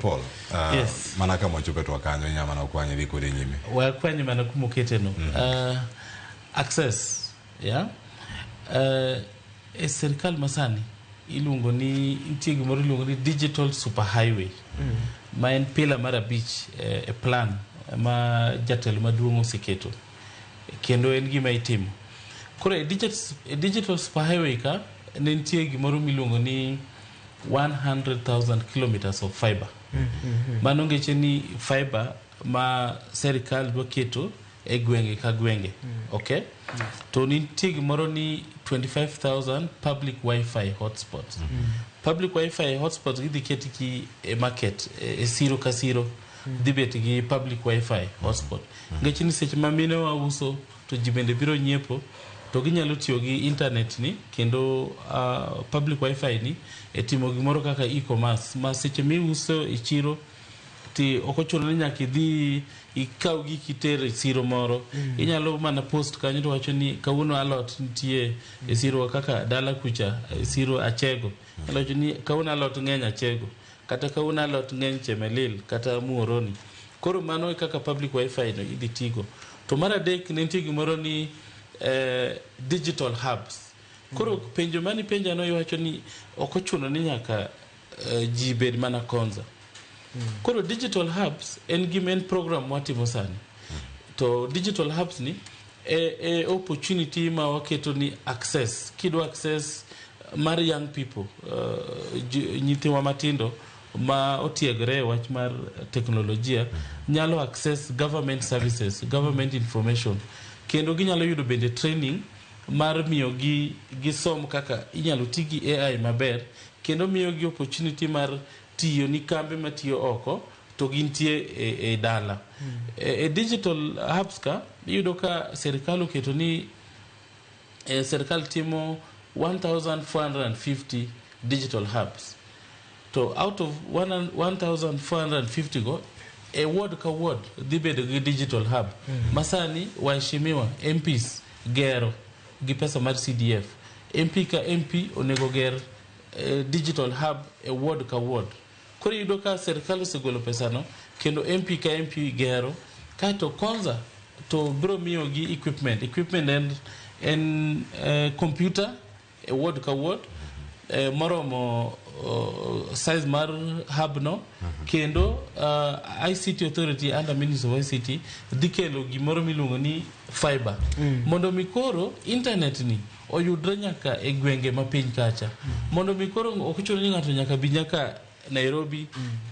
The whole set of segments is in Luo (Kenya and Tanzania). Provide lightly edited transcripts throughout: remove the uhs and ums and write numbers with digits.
Paul, Yes. mana kama wachope to kanyo inya mana kwanye dhi kode nyime. Wakwanye mana kumokete no. Access, yeah? E sirikal masani iluongo ni nitie gimoro iluongo ni digital superhighway ma en pillar mar abich e plan ma jatelo maduong' oseketo kendo en gima itimo. Koro e digital superhighway ka ne nitie gimoro miluongo ni 100,000 kilometers of fiber. Mano ngeche ni fiber ma serikal dwa keto e gwenge ka gwenge. Okay? To nitie gimoro ni 25,000 public wifi hotspots. Public wifi hotspots gidhi ketgi e market, e siro ka siro dhi bet gi public wifi hotspot. Nikech ni seche ma mine wa uso to ji bende biro nyiepo to ginyalo tiyo gi internet ni kendo public wifi ni e timo gimoro kaka e-commerce, ma seche miuso e chiro ti ok ochuno ni nyaka idhi ikaw giki iter e siro moro. Inyalo mana post kanyo to wacho ni kawuono alot nitie e siro kaka dala kucha e siro Achego. Inyalo wacho ni kawuono alot ng'eny Achego, kata kawuono alot ng'eny Chemelil kata Muhoroni. Koro mano e kaka public wifi no idhi tigo. To mar adek ne nitie gimoro ni digital hubs. Koro penjo mani penja no iwacho ni ok ochuno ni nyaka ji bed mana Konza. Koro digital hubs en gima en program mwatimo sani. To digital hubs ni e opportunity ma waketo ni access, kidwa access mar young people, nyithiwa matindo ma otiegore e wach mar teknolojia nyalo access government services, government information, kendo ginyalo yudo bende training mar miyo gi gisom kaka inyalo ti gi AI maber, kendo miyo gi opportunity mar tiyo ni kambe matiyo oko to gintie e dala. E digital hubs ka iyudo ka sirikal oketo ni sirikal timo 1450 digital hubs, to out of 1450 go, e ward ka ward dhi bedo gi digital hub. Masani waheshimiwa MPs gero gi pesa mar CDF. MP ka MP onego ger digital hub e ward ka ward. Koro iyudo ka sirikal osegolo pesano kendo MP ka MP gero. Kaeto Konza to biro miyo gi equipment. Equipment en computer e ward ka ward moromo size mar hub no. Kendo ICT Authority under Ministry of ICT dhi kelo gimoro miluongo ni fiber mondo mi koro internet ni oyudre nyaka e gwenge ma piny kacha, mondo mi koro ok ochuno ni ng'ato nyaka bi nyaka Nairobi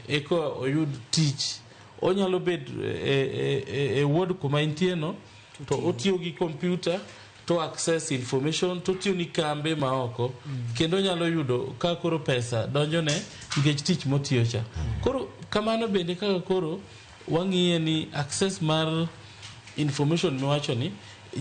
eka oyud tich. Onyalo bet e ward kuma entie no to otiyo gi computer to access information, to otiyo ni kambe ma oko kendo onyalo yudo ka koro pesa donjone nikech tich motiyo cha. Koro kamano bende kaka koro wang'iye ni access mar information miwacho ni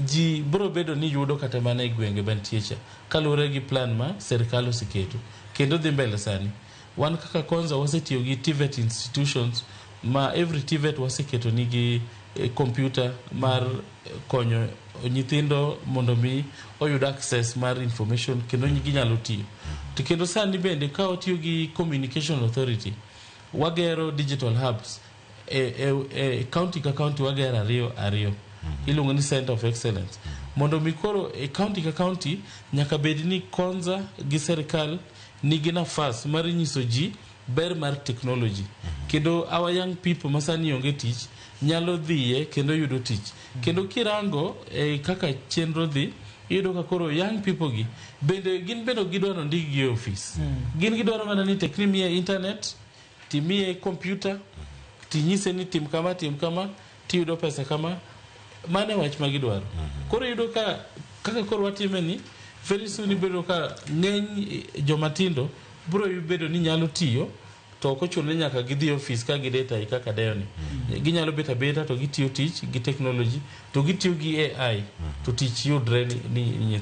ji biro bedo ni yudo kata mana e gwenge mantie cha kaluwore gi plan ma sirikal oseketo kendo dhi mbele. Sani wan kaka Konza wasetiyo gi TVET institutions ma every TVET waseketo nigi computer mar konyo nyithindo mondo mi oyud access mar information kendo ginyalo tiyo. To kendo sani bende ka watiyo gi Communication Authority wagero digital hubs e county ka county, wagero ariyo ariyo iluongo ni center of excellence, mondo mi koro e county ka county nyaka bed ni Konza gi sirikal nigi nafas mar nyiso ji ber mar technology, kendo our young people masani onge tich nyalo dhiye kendo yudo tich. Kendo kirango kaka chenro dhi, iyudo ka koro young people gi bende gin bende ok gidwaro ndikgi e ofis. Gin gidwaro mana ni tek ni miye internet, timiye computer, tinyise ni tim kama, tim kama, tiyudo pesa kama. Mano e wach ma gidwaro. Koro iyudo ka kaka koro watime ni very soon ibedo ka ng'eny joma tindo biro bedo ni nyalo tiyo to ok ochuno ni nyaka gidhi e ofis ka gideta kaka deyo ni ginyalo bet abeta to gitiyo tich gi technology to gitiyo gi AI to tich yudre ni nyithindo.